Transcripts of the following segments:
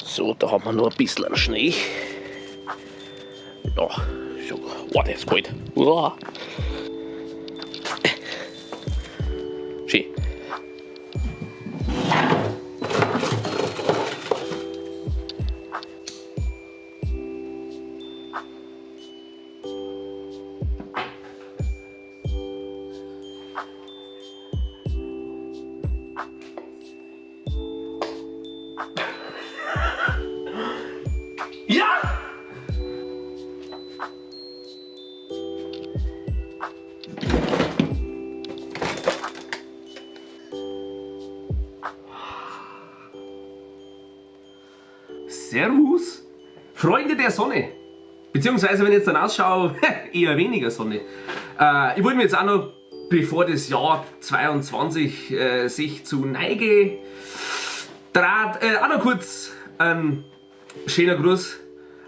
So, da haben wir noch ein bisschen Schnee. Ja, so, oh, der ist kalt. Uah. Schön. Ja! Servus, Freunde der Sonne. Beziehungsweise, wenn ich jetzt dann ausschaue, eher weniger Sonne. Ich wollte mir jetzt auch noch, bevor das Jahr 22 sich zu Neige trat, auch noch kurz einen schönen Gruß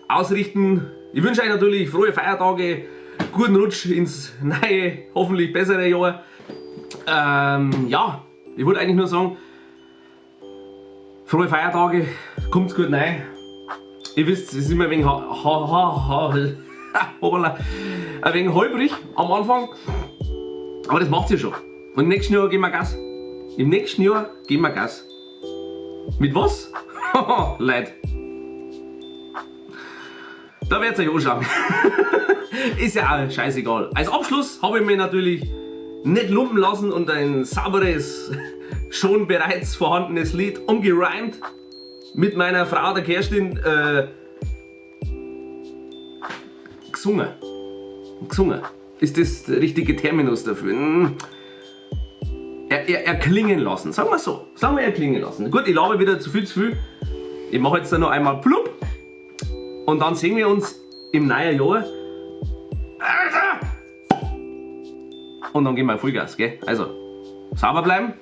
ausrichten. Ich wünsche euch natürlich frohe Feiertage, guten Rutsch ins neue, hoffentlich bessere Jahr. Ja, ich wollte eigentlich nur sagen, frohe Feiertage, kommt's gut rein. Ihr wisst, es ist immer ein wenig hoppala, ein wenig holprig am Anfang, aber das macht ihr schon. Und im nächsten Jahr geben wir Gas. Im nächsten Jahr geben wir Gas. Mit was? Leute. Da werdet's euch anschauen. Ist ja auch scheißegal. Als Abschluss habe ich mir natürlich nicht lumpen lassen und ein sauberes, schon bereits vorhandenes Lied umgereimt mit meiner Frau, der Kerstin, gesungen. Gesungen. Ist das der richtige Terminus dafür? Erklingen lassen. Sagen wir so. Sagen wir erklingen lassen. Gut, ich laber wieder zu viel zu viel. Ich mache jetzt da noch einmal plupp. Und dann sehen wir uns im neuen Jahr. Und dann geben wir Vollgas, gell? Also, sauber bleiben.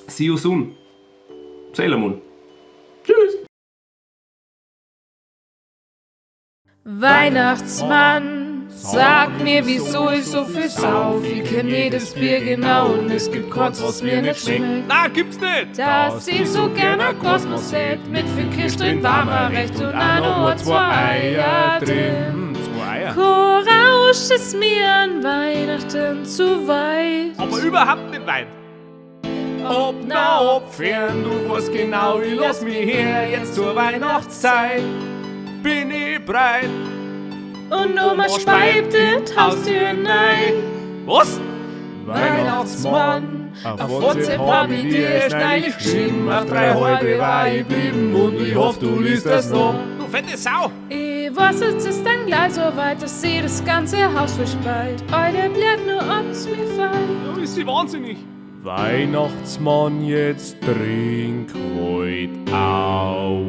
See you soon. Sailor Moon. Tschüss. Weihnachtsmann, sag mir, wieso ich so viel sauf. Ich kenn jedes Bier genau und es gibt keins, was mir nicht schmeckt. Na, gibt's nicht! Dass ich so gerne Kosmos hätt, mit viel Kirsch drin, war mir recht und auch noch 2 Eier drin. 2 Eier. Korausch ist mir an Weihnachten zu weit. Aber überhaupt nicht weit. Ob na, ob fern, du weißt genau, ich lass mich her, jetzt zur Weihnachtszeit bin ich breit. Und Oma speibt in die Haustür rein. Was? Weihnachtsmann, auf auf WhatsApp WhatsApp hab hab ich ich dir dir erst neulich geschrieben, auf 3 halbe war ich blieben und ich hoff, du liest das noch. Du fette Sau! Ich weiß, es ist dann gleich so weit, dass sie das ganze Haus verspeit. Eure blärt nur, ob's mir feit. Du bist sie wahnsinnig. Weihnachtsmann, jetzt trink heut auf.